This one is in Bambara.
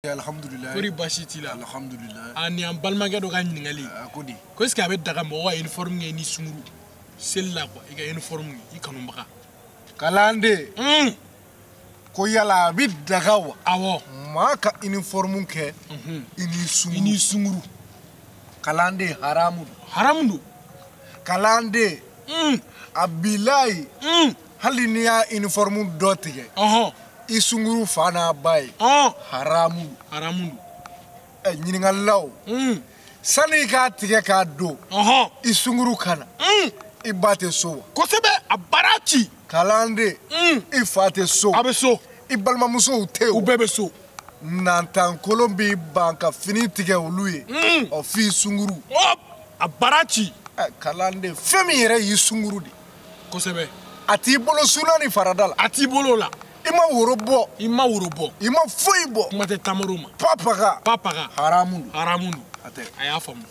Alhamdulilayi. Kori baasi t'i la? Alhamdulilayi. A ni an balimakɛ dɔ ka ɲininkali. A ko di? Ko est ce que a bɛ daga mɔgɔ ka uniforme kɛ i ni sunguru seli la quoi, i ka uniforme kɛ i kanubaga? Kalanden. Ko yala a bɛ daga wa? Awɔ. Maa ka uniforme kɛ i ni sunguru. I ni sunguru. Kalanden, haramu don. Haramu don. Kalanden. A bilayi. Hali n'i y'a uniforme dɔ tigɛ. I sunguru fa n'a ba ye. Haramu don. Haramu don. Ɛ, ɲininkalilaw. Sani i k'a tigɛ k'a don. I sunguru ka na. I ba tɛ so wa? Kosɛbɛ, a baara ci. Kalanden. I fa tɛ so. A bɛ so. I balimamusow tɛ yen. U bɛɛ bɛ so. Nantankolon b'i ban ka fini tigɛ olu ye. Ɔ, f'i sunguru. A baara ci. Ɛ, kalanden, fɛn min yɛrɛ y'i sunguru de. Kosɛbɛ. A t'i bolo suna ni farada la. A t'i bolo la. I ma woro bɔ. I ma woro bɔ. I ma foyi bɔ. Kuma tɛ tamaro ma. Pa paga. Pa paga. Haramu don. Haramu don. A tɛ. A y'a faamu.